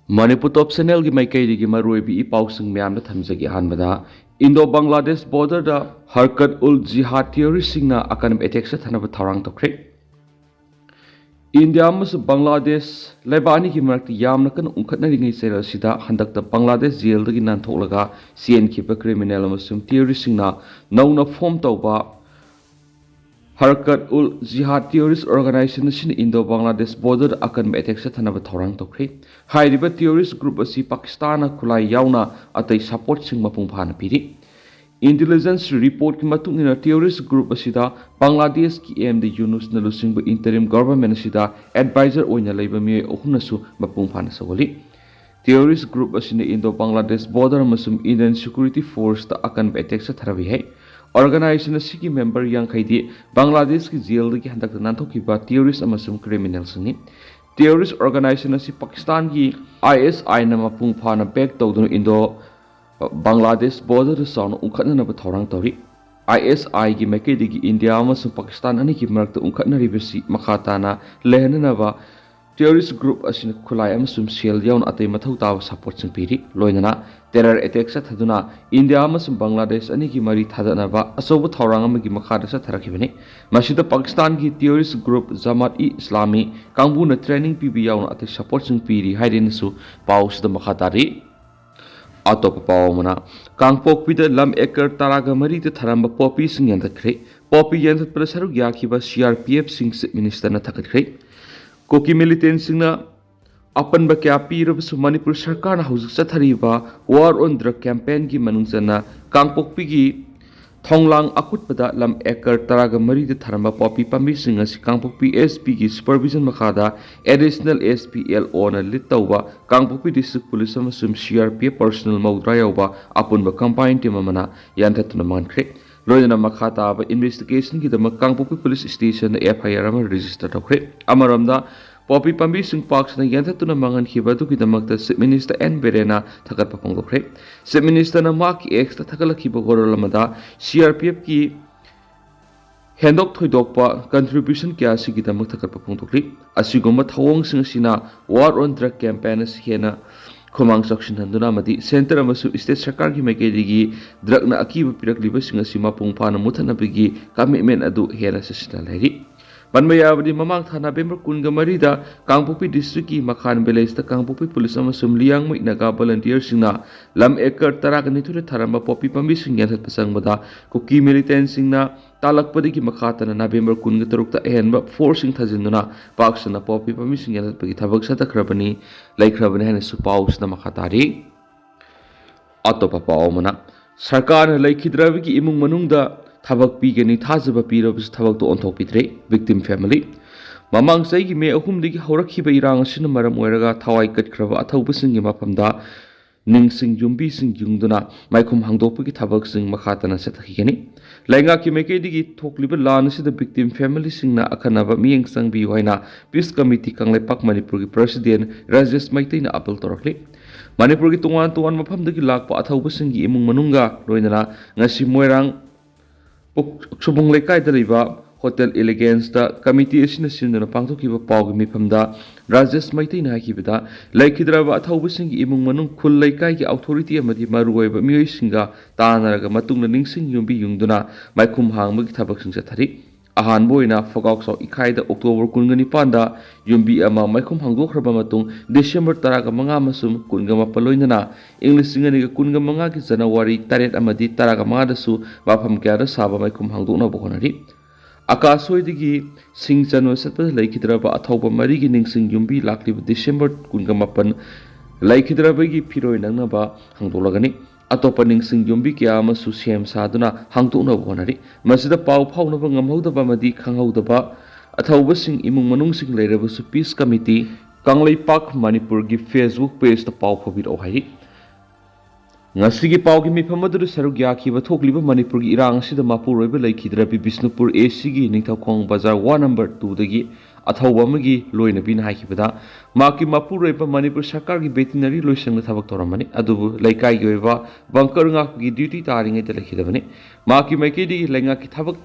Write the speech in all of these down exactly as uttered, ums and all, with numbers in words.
ꯃꯅꯤꯄꯨꯔ ꯇꯣꯞ ꯆꯦꯅꯦꯜꯒꯤ ꯃꯥꯏꯀꯩꯗꯒꯤ ꯃꯔꯨꯑꯣꯏꯕ ꯏ ꯄꯥꯎꯁꯤꯡ ꯃꯌꯥꯝꯗ ꯊꯝꯖꯒꯦ꯫ ꯑꯍꯥꯟꯕꯗ, ꯏꯟꯗꯣ ꯕꯪꯒ꯭ꯂꯥꯗꯦꯁ ꯕꯣꯔꯗꯔꯗ ꯍꯔꯀꯠ ꯎꯜ ꯖꯤꯍꯥꯗ ꯇꯤꯌꯣꯔꯤꯁꯁꯤꯡꯅ ꯑꯀꯟꯕ ꯑꯦꯇꯦꯛ ꯆꯠꯊꯅꯕ ꯊꯧꯔꯥꯡ ꯇꯧꯈ꯭ꯔꯦ꯫ ꯏꯟꯗꯤꯌꯥ ꯑꯃꯁꯨꯡ ꯕꯪꯒ꯭ꯂꯥꯗꯦꯁ ꯂꯩꯕꯥꯛ ꯑꯅꯤꯒꯤ ꯃꯔꯛꯇ ꯌꯥꯝꯅ ꯀꯟꯅ ꯎꯪꯈꯠꯅꯔꯤꯉꯩ ꯆꯩꯔꯛ ꯑꯁꯤꯗ ꯍꯟꯗꯛꯇ ꯕꯪꯒ꯭ꯂꯥꯗꯦꯁ ꯖꯦꯜꯗꯒꯤ ꯅꯥꯟꯊꯣꯛꯂꯒ ꯆꯦꯟꯈꯤꯕ ꯀ꯭ꯔꯤꯃꯤꯅꯦꯜ ꯑꯃꯁꯨꯡ ꯇꯤꯌꯣꯔꯤꯁꯁꯤꯡꯅ ꯅꯧꯅ ꯐꯣꯝ ꯇꯧꯕ ꯍꯔꯀꯠ ꯎꯜ ꯖꯤꯍꯥꯗ ꯇꯤꯌꯣꯔꯤꯁ ꯑꯣꯔꯒꯅꯥꯏꯖꯦꯁꯟ ꯑꯁꯤꯅ ꯏꯟꯗꯣ ꯕꯪꯒ꯭ꯂꯥꯗꯦꯁ ꯕꯣꯔꯗꯔꯗ ꯑꯀꯟꯕ ꯑꯦꯇꯦꯛ ꯆꯠꯊꯅꯕ ꯊꯧꯔꯥꯡ ꯇꯧꯈ꯭ꯔꯦ꯫ ꯍꯥꯏꯔꯤꯕ ꯇꯤꯌꯣꯔꯤꯁ ꯒ꯭ꯔꯨꯞ ꯑꯁꯤ ꯄꯥꯀꯤꯁꯇꯥꯟꯅ ꯈꯨꯠꯂꯥꯏ ꯌꯥꯎꯅ ꯑꯇꯩ ꯁꯄꯣꯔꯠꯁꯤꯡ ꯃꯄꯨꯡ ꯐꯥꯅ ꯄꯤꯔꯤ꯫ ꯏꯟꯇꯦꯂꯤꯖꯦꯟꯁ ꯔꯤꯄꯣꯔꯠꯀꯤ ꯃꯇꯨꯡ ꯏꯟꯅ, ꯇꯤꯌꯣꯔꯤꯁ ꯒ꯭ꯔꯨꯞ ꯑꯁꯤꯗ ꯕꯪꯒ꯭ꯂꯥꯗꯦꯁꯀꯤ ꯑꯦꯝꯗꯤ ꯌꯨꯅꯨꯁꯅ ꯂꯨꯆꯤꯡꯕ ꯏꯟꯇꯔꯤꯝ ꯒꯚꯔꯟꯃꯦꯟ ꯑꯁꯤꯗ ꯑꯦꯗꯚꯥꯏꯖꯔ ꯑꯣꯏꯅ ꯂꯩꯕ ꯃꯤꯑꯣꯏ ꯑꯍꯨꯝꯅꯁꯨ ꯃꯄꯨꯡ ꯐꯥꯅ ꯁꯧꯒꯠꯂꯤ꯫ ꯇꯤꯌꯣꯔꯤꯁ ꯒ꯭ꯔꯨꯞ ꯑꯁꯤꯅ ꯏꯟꯗꯣ ꯕꯪꯒ꯭ꯂꯥꯗꯦꯁ ꯕꯣꯔꯗꯔ ꯑꯃꯁꯨꯡ ꯏꯟꯗꯤꯌꯟ ꯁꯦꯀ꯭ꯌꯨꯔꯤꯇꯤ ꯐꯣꯔꯁꯇ ꯑꯀꯟꯕ ꯑꯦꯇꯦꯛ ꯆꯠꯊꯔꯕ ꯌꯥꯏ꯫ ꯑꯣꯔꯒꯅꯥꯏꯖꯦꯁꯟ ꯑꯁꯤꯒꯤ ꯃꯦꯝꯕꯔ ꯌꯥꯡꯈꯩꯗꯤ ꯕꯪꯒ꯭ꯂꯥꯗꯦꯁꯀꯤ ꯖꯦꯜꯗꯒꯤ ꯍꯟꯗꯛꯇ ꯅꯥꯟꯊꯣꯛꯈꯤꯕ ꯇꯤꯌꯣꯔꯤꯁ ꯑꯃꯁꯨꯡ ꯀ꯭ꯔꯤꯃꯤꯅꯦꯜꯁꯤꯡꯅꯤ꯫ ꯇꯤꯌꯣꯔꯤꯁ ꯑꯣꯔꯒꯅꯥꯏꯖꯦꯁꯟ ꯑꯁꯤ ꯄꯥꯀꯤꯁꯇꯥꯟꯒꯤ ꯑꯥꯏ ꯑꯦꯁ ꯑꯥꯏꯅ ꯃꯄꯨꯡ ꯐꯥꯅ ꯕꯦꯛ ꯇꯧꯗꯨꯅ ꯏꯟꯗꯣ ꯕꯪꯒ꯭ꯂꯥꯗꯦꯁ ꯕꯣꯔꯗꯔꯗ ꯆꯥꯎꯅ ꯎꯪꯈꯠꯅꯅꯕ ꯊꯧꯔꯥꯡ ꯇꯧꯔꯤ꯫ ꯑꯥꯏ ꯑꯦꯁ ꯑꯥꯏꯒꯤ ꯃꯥꯏꯀꯩꯗꯒꯤ ꯏꯟꯗꯤꯌꯥ ꯑꯃꯁꯨꯡ ꯄꯥꯀꯤꯁꯇꯥꯟ ꯑꯅꯤꯒꯤ ꯃꯔꯛꯇ ꯎꯪꯈꯠꯅꯔꯤꯕꯁꯤ ꯃꯈꯥ ꯇꯥꯅ ꯂꯩꯍꯟꯅꯅꯕ ꯇꯤꯌꯣꯔꯤꯁ ꯒ꯭ꯔꯨꯞ ꯑꯁꯤꯅ ꯈꯨꯠꯂꯥꯏ ꯑꯃꯁꯨꯡ ꯁꯦꯜ ꯌꯥꯎꯅ ꯑꯇꯩ ꯃꯊꯧ ꯇꯥꯕ ꯁꯄꯣꯔꯠꯁꯤꯡ ꯄꯤꯔꯤ꯫ ꯂꯣꯏꯅꯅ ꯇꯦꯔꯔ ꯑꯦꯇꯦꯛ ꯆꯠꯊꯗꯨꯅ ꯏꯟꯗꯤꯌꯥ ꯑꯃꯁꯨꯡ ꯕꯪꯒ꯭ꯂꯥꯗꯦꯁ ꯑꯅꯤꯒꯤ ꯃꯔꯤ ꯊꯥꯗꯠꯅꯕ ꯑꯆꯧꯕ ꯊꯧꯔꯥꯡ ꯑꯃꯒꯤ ꯃꯈꯥꯗ ꯆꯠꯊꯔꯛꯈꯤꯕꯅꯤ꯫ ꯃꯁꯤꯗ ꯄꯥꯀꯤꯁꯇꯥꯟꯒꯤ ꯇꯤꯌꯣꯔꯤꯁ ꯒ꯭ꯔꯨꯞ ꯖꯃꯥꯠ ꯏ ꯏꯁꯂꯥꯃꯤ ꯀꯥꯡꯕꯨꯅ ꯇ꯭ꯔꯦꯅꯤꯡ ꯄꯤꯕ ꯌꯥꯎꯅ ꯑꯇꯩ ꯁꯄꯣꯔꯠꯁꯤꯡ ꯄꯤꯔꯤ ꯍꯥꯏꯔꯦꯅꯁꯨ ꯄꯥꯎꯁꯤꯗ ꯃꯈꯥ ꯇꯥꯔꯤ꯫ ꯑꯇꯣꯞꯄ ꯄꯥꯎ ꯑꯃꯅ, ꯀꯥꯡꯄꯣꯛꯄꯤꯗ ꯂꯝ ꯑꯦꯀꯔ ꯇꯔꯥꯒ ꯃꯔꯤꯗ ꯊꯥꯔꯝꯕ ꯄꯣꯄꯤꯁꯤꯡ ꯌꯥꯟꯊꯠꯈ꯭ꯔꯦ꯫ ꯄꯣꯄꯤ ꯌꯥꯟꯊꯠꯄꯗ ꯁꯔꯨꯛ ꯌꯥꯈꯤꯕ ꯁꯤ ꯑꯥꯔ ꯄꯤ ꯑꯦꯐꯁꯤꯡ ꯆꯤꯐ ꯃꯤꯅꯤꯁꯇꯔꯅ ꯊꯥꯒꯠꯈ꯭ꯔꯦ꯫ ꯀꯨꯀꯤ ꯃꯤꯂꯤꯇꯦꯟꯁꯤꯡꯅ ꯑꯄꯟꯕ ꯀꯌꯥ ꯄꯤꯔꯕꯁꯨ, ꯃꯅꯤꯄꯨꯔ ꯁꯔꯀꯥꯔꯅ ꯍꯧꯖꯤꯛ ꯆꯠꯊꯔꯤꯕ ꯋꯥꯔ ꯑꯣꯟ ꯗ꯭ꯔꯒ ꯀꯦꯝꯄꯦꯟꯒꯤ ꯃꯅꯨꯡ ꯆꯟꯅ ꯀꯥꯡꯄꯣꯛꯄꯤꯒꯤ ꯊꯣꯡꯂꯥꯡ ꯑꯀꯨꯠꯄꯗ ꯂꯝ ꯑꯦꯀꯔ ꯇꯔꯥꯒ ꯃꯔꯤꯗ ꯊꯥꯔꯝꯕ ꯄꯣꯄꯤ ꯄꯥꯝꯕꯤꯁꯤꯡ ꯑꯁꯤ ꯀꯥꯡꯄꯣꯛꯄꯤ ꯑꯦꯁ ꯄꯤꯒꯤ ꯁꯨꯄꯔꯚꯤꯖꯟ ꯃꯈꯥꯗ ꯑꯦꯗꯤꯁꯅꯦꯜ ꯑꯦꯁ ꯄꯤ ꯑꯦꯜ ꯑꯣꯅ ꯂꯤꯗ ꯇꯧꯕ ꯀꯥꯡꯄꯣꯛꯄꯤ ꯗꯤꯁꯇ꯭ꯔꯤꯛ ꯄꯨꯂꯤꯁ ꯑꯃꯁꯨꯡ C R P F personal ꯃꯧꯗ꯭ꯔꯥ ꯌꯥꯎꯕ ꯑꯄꯨꯟꯕ ꯀꯝꯕꯥꯏꯟ ꯇꯤꯝ ꯑꯃꯅ ꯌꯥꯟꯊꯠꯇꯨꯅ ꯃꯥꯡꯈ꯭ꯔꯦ꯫ ꯂꯣꯏꯅꯅ ꯃꯈꯥ ꯇꯥꯕ ꯏꯟꯚꯦꯁꯇꯤꯒꯦꯁꯟꯒꯤꯗꯃꯛ ꯀꯥꯡꯄꯣꯛꯄꯤ ꯄꯨꯂꯤꯁ ꯁ꯭ꯇꯦꯁꯟꯗ ꯑꯦꯐ ꯑꯥꯏ ꯑꯥꯔ ꯑꯃ ꯔꯦꯖꯤꯁꯇꯔ ꯇꯧꯈ꯭ꯔꯦ꯫ ꯑꯃꯔꯣꯝꯗ, ꯄꯣꯄꯤ ꯄꯥꯝꯕꯤꯁꯤꯡ ꯄꯥꯛ ꯁꯟꯅ ꯌꯥꯟꯊꯠꯇꯨꯅ ꯃꯥꯡꯍꯟꯈꯤꯕ ꯑꯗꯨꯒꯤꯗꯃꯛꯇ ꯆꯤꯐ ꯃꯤꯅꯤꯁꯇꯔ ꯑꯦꯟ ꯕꯤꯔꯦꯟꯅ ꯊꯥꯒꯠꯄ ꯐꯣꯡꯗꯣꯛꯈ꯭ꯔꯦ꯫ ꯆꯤꯐ ꯃꯤꯅꯤꯁꯇꯔꯅ ꯃꯍꯥꯛꯀꯤ ꯑꯦꯛꯁꯇ ꯊꯥꯒꯠꯂꯛꯈꯤꯕ ꯋꯥꯔꯣꯜ ꯑꯃꯗ, ꯁꯤ ꯑꯥꯔ ꯄꯤ ꯑꯦꯐꯀꯤ ꯍꯦꯟꯗꯣꯛ ꯊꯣꯏꯗꯣꯛꯄ contribution ꯀꯌꯥ ꯑꯁꯤꯒꯤꯗꯃꯛ ꯊꯥꯒꯠꯄ ꯐꯣꯡꯗꯣꯛꯂꯤ꯫ ꯑꯁꯤꯒꯨꯝꯕ ꯊꯧꯑꯣꯡꯁꯤꯡ ꯑꯁꯤꯅ War on Drug campaign ꯑꯁꯤ ꯍꯦꯟꯅ ꯈꯨꯃꯥꯡ ꯆꯥꯎꯁꯤꯟꯍꯟꯗꯨꯅ ꯑꯃꯗꯤ centre ꯑꯃꯁꯨꯡ state ꯁꯔꯀꯥꯔꯒꯤ ꯃꯥꯏꯀꯩꯗꯒꯤ drugꯅ ꯑꯀꯤꯕ ꯄꯤꯔꯛꯂꯤꯕꯁꯤꯡ ꯑꯁꯤ ꯃꯄꯨꯡ ꯐꯥꯅ ꯃꯨꯠꯊꯠꯅꯕꯒꯤ commitment ꯑꯗꯨ ꯍꯦꯟꯅ ꯆꯦꯠꯁꯤꯟꯅ ꯂꯩꯔꯤ꯫ ꯄꯟꯕ ꯌꯥꯕꯗꯤ, ꯃꯃꯥꯡ ꯊꯥ November ꯀꯨꯟꯒ ꯃꯔꯤꯗ ꯀꯥꯡꯄꯣꯛꯄꯤ districtꯀꯤ ꯃꯈꯥꯟ villageꯇ ꯀꯥꯡꯄꯣꯛꯄꯤ police ꯑꯃꯁꯨꯡ ꯂꯤꯌꯥꯡꯃꯩ ꯅꯥꯒꯥ volunteerꯁꯤꯡꯅ ꯂꯝ acre ꯇꯔꯥꯒ ꯅꯤꯊꯣꯏꯗ ꯊꯥꯔꯝꯕ ꯄꯣꯄꯤ ꯄꯥꯝꯕꯤꯁꯤꯡ ꯌꯥꯟꯊꯠꯄ ꯆꯪꯕꯗ ꯀꯨꯀꯤ militantꯁꯤꯡꯅ ꯇꯥꯜꯂꯛꯄꯗꯒꯤ ꯃꯈꯥ ꯇꯥꯅ November ꯀꯨꯟꯒ ꯇꯔꯨꯛꯇ ꯑꯍꯦꯟꯕ forceꯁꯤꯡ ꯊꯥꯖꯤꯟꯗꯨꯅ ꯄꯥꯛ ꯁꯟꯅ ꯄꯣꯄꯤ ꯄꯥꯝꯕꯤꯁꯤꯡ ꯌꯥꯟꯊꯠꯄꯒꯤ ꯊꯕꯛ ꯆꯠꯊꯈ꯭ꯔꯕꯅꯤ, ꯂꯩꯈ꯭ꯔꯕꯅꯤ ꯍꯥꯏꯅꯁꯨ ꯄꯥꯎꯁꯤꯗ ꯃꯈꯥ ꯇꯥꯔꯤ꯫ ꯑꯇꯣꯞꯄ ꯄꯥꯎ ꯑꯃꯅ, ꯁꯔꯀꯥꯔꯅ ꯂꯩꯈꯤꯗ꯭ꯔꯕꯒꯤ ꯏꯃꯨꯡ ꯃꯅꯨꯡꯗ ꯊꯕꯛ ꯄꯤꯒꯅꯤ ꯊꯥꯖꯕ ꯄꯤꯔꯕꯁꯨ ꯊꯕꯛꯇꯨ ꯑꯣꯟꯊꯣꯛꯄꯤꯗ꯭ꯔꯦ꯫ Victim family꯫ ꯃꯃꯥꯡ ꯆꯍꯤꯒꯤ May ꯑꯍꯨꯝꯗꯒꯤ ꯍꯧꯔꯛꯈꯤꯕ ꯏꯔꯥꯡ ꯑꯁꯤꯅ ꯃꯔꯝ ꯑꯣꯏꯔꯒ ꯊꯋꯥꯏ ꯀꯠꯈ꯭ꯔꯕ ꯑꯊꯧꯕꯁꯤꯡꯒꯤ ꯃꯐꯝꯗ ꯅꯤꯡꯁꯤꯡ ꯌꯨꯝꯕꯤꯁꯤꯡ ꯌꯨꯡꯗꯨꯅ ꯃꯥꯏꯈꯨꯝ ꯍꯥꯡꯗꯣꯛꯄꯒꯤ ꯊꯕꯛꯁꯤꯡ ꯃꯈꯥ ꯇꯥꯅ ꯆꯠꯊꯈꯤꯒꯅꯤ꯫ ꯂꯩꯉꯥꯛꯀꯤ ꯃꯥꯏꯀꯩꯗꯒꯤ ꯊꯣꯛꯂꯤꯕ ꯂꯥꯟ ꯑꯁꯤꯗ victim familyꯁꯤꯡꯅ ꯑꯈꯟꯅꯕ ꯃꯤꯠꯌꯦꯡ ꯆꯪꯕꯤꯌꯨ ꯍꯥꯏꯅ Peace Committee ꯀꯪꯂꯩꯄꯥꯛ ꯃꯅꯤꯄꯨꯔꯒꯤ president ꯔꯥꯖꯦꯁ ꯃꯩꯇꯩꯅ appeal ꯇꯧꯔꯛꯂꯤ꯫ ꯃꯅꯤꯄꯨꯔꯒꯤ ꯇꯣꯉꯥꯟ ꯇꯣꯉꯥꯟꯕ ꯃꯐꯝꯗꯒꯤ ꯂꯥꯛꯄ ꯑꯊꯧꯕꯁꯤꯡꯒꯤ ꯏꯃꯨꯡ ꯃꯅꯨꯡꯒ ꯂꯣꯏꯅꯅ ꯉꯁꯤ ꯃꯣꯏꯔꯥꯡ ꯄꯨꯛ-, ꯁꯨꯕꯨꯡ ꯂꯩꯀꯥꯏꯗ ꯂꯩꯕ Hotel Eleganceꯇ committee ꯑꯁꯤꯅ ꯁꯤꯟꯗꯨꯅ ꯄꯥꯡꯊꯣꯛꯈꯤꯕ ꯄꯥꯎꯒꯤ ꯃꯤꯐꯝꯗ ꯔꯥꯖꯦꯁ ꯃꯩꯇꯩꯅ ꯍꯥꯏꯈꯤꯕꯗ, ꯂꯩꯈꯤꯗ꯭ꯔꯕ ꯑꯊꯧꯕꯁꯤꯡꯒꯤ ꯏꯃꯨꯡ ꯃꯅꯨꯡ, ꯈꯨꯜ ꯂꯩꯀꯥꯏꯒꯤ authority ꯑꯃꯗꯤ ꯃꯔꯨꯑꯣꯏꯕ ꯃꯤꯑꯣꯏꯁꯤꯡꯒ ꯇꯥꯟꯅꯔꯒ ꯃꯇꯨꯡꯗ ꯅꯤꯡꯁꯤꯡ ꯌꯨꯝꯕꯤ ꯌꯨꯡꯗꯨꯅ ꯃꯥꯏꯈꯨꯝ ꯍꯥꯡꯕꯒꯤ ꯊꯕꯛꯁꯤꯡ ꯆꯠꯊꯔꯤ꯫ ꯑꯍꯥꯟꯕ ꯑꯣꯏꯅ ꯐꯒꯥꯎꯆꯥꯎ ꯏꯈꯥꯏꯗ October ꯀꯨꯟꯒ ꯅꯤꯄꯥꯟꯗ ꯌꯨꯝꯕꯤ ꯑꯃ ꯃꯥꯏꯈꯨꯝ ꯍꯥꯡꯗꯣꯛꯈ꯭ꯔꯕ ꯃꯇꯨꯡ, December ꯇꯔꯥꯒ ꯃꯉꯥ ꯑꯃꯁꯨꯡ ꯀꯨꯟꯒ ꯃꯥꯄꯟ ꯂꯣꯏꯅꯅ ꯏꯪ ꯂꯤꯁꯤꯡ ꯑꯅꯤꯒ ꯀꯨꯟꯒ ꯃꯉꯥꯒꯤ January ꯇꯔꯦꯠ ꯑꯃꯗꯤ ꯇꯔꯥꯒ ꯃꯉꯥꯗꯁꯨ ꯃꯐꯝ ꯀꯌꯥꯗ ꯁꯥꯕ ꯃꯥꯏꯈꯨꯝ ꯍꯥꯡꯗꯣꯛꯅꯕ ꯍꯣꯠꯅꯔꯤ꯫ ꯑꯀꯥꯁꯣꯏꯗꯒꯤ ꯁꯤꯡ ꯆꯟꯕ ꯆꯠꯄꯗ ꯂꯩꯈꯤꯗ꯭ꯔꯕ ꯑꯊꯧꯕ ꯃꯔꯤꯒꯤ ꯅꯤꯡꯁꯤꯡ ꯌꯨꯝꯕꯤ ꯂꯥꯛꯂꯤꯕ December ꯀꯨꯟꯒ ꯃꯥꯄꯟ ꯂꯩꯈꯤꯗ꯭ꯔꯕꯒꯤ ꯐꯤꯔꯣꯏ ꯅꯪꯅꯕ ꯍꯥꯡꯗꯣꯛꯂꯒꯅꯤ꯫ ꯑꯇꯣꯞꯄ ꯅꯤꯡꯁꯤꯡ ꯌꯨꯝꯕꯤ ꯀꯌꯥ ꯑꯃꯁꯨ ꯁꯦꯝ ꯁꯥꯗꯨꯅ ꯍꯥꯡꯗꯣꯛꯅꯕ ꯍꯣꯠꯅꯔꯤ꯫ ꯃꯁꯤꯗ ꯄꯥꯎ ꯐꯥꯎꯅꯕ ꯉꯝꯍꯧꯗꯕ ꯑꯃꯗꯤ ꯈꯪꯍꯧꯗꯕ ꯑꯊꯧꯕꯁꯤꯡ, ꯏꯃꯨꯡ ꯃꯅꯨꯡꯁꯤꯡ ꯂꯩꯔꯕꯁꯨ Peace Committee ꯀꯪꯂꯩꯄꯥꯛ ꯃꯅꯤꯄꯨꯔꯒꯤ Facebook pageꯇ ꯄꯥꯎ ꯐꯥꯎꯕꯤꯔꯛꯎ ꯍꯥꯏꯔꯤ꯫ ꯉꯁꯤꯒꯤ ꯄꯥꯎꯒꯤ ꯃꯤꯐꯝ ꯑꯗꯨꯗ ꯁꯔꯨꯛ ꯌꯥꯈꯤꯕ ꯊꯣꯛꯂꯤꯕ ꯃꯅꯤꯄꯨꯔꯒꯤ ꯏꯔꯥꯡ ꯑꯁꯤꯗ ꯃꯄꯨꯔꯣꯏꯕ ꯂꯩꯈꯤꯗ꯭ꯔꯕꯤ ꯕꯤꯁꯅꯨꯄꯨꯔ ACꯒꯤ ꯅꯤꯡꯊꯧꯈꯣꯡ ꯕꯖꯥꯔ ward number twoꯗꯒꯤ ꯑꯊꯧꯕ ꯑꯃꯒꯤ ꯂꯣꯏꯅꯕꯤꯅ ꯍꯥꯏꯈꯤꯕꯗ, ꯃꯍꯥꯛꯀꯤ ꯃꯄꯨꯔꯣꯏꯕ ꯃꯅꯤꯄꯨꯔ ꯁꯔꯀꯥꯔꯒꯤ veterinary ꯂꯣꯏꯁꯪꯗ ꯊꯕꯛ ꯇꯧꯔꯝꯕꯅꯤ, ꯑꯗꯨꯕꯨ ꯂꯩꯀꯥꯏꯒꯤ ꯑꯣꯏꯕ bunker ꯉꯥꯛꯄꯒꯤ duty ꯇꯥꯔꯤꯉꯩꯗ ꯂꯩꯈꯤꯗꯕꯅꯤ꯫ ꯃꯍꯥꯛꯀꯤ ꯃꯥꯏꯀꯩꯗꯒꯤ ꯂꯩꯉꯥꯛꯀꯤ ꯊꯕꯛ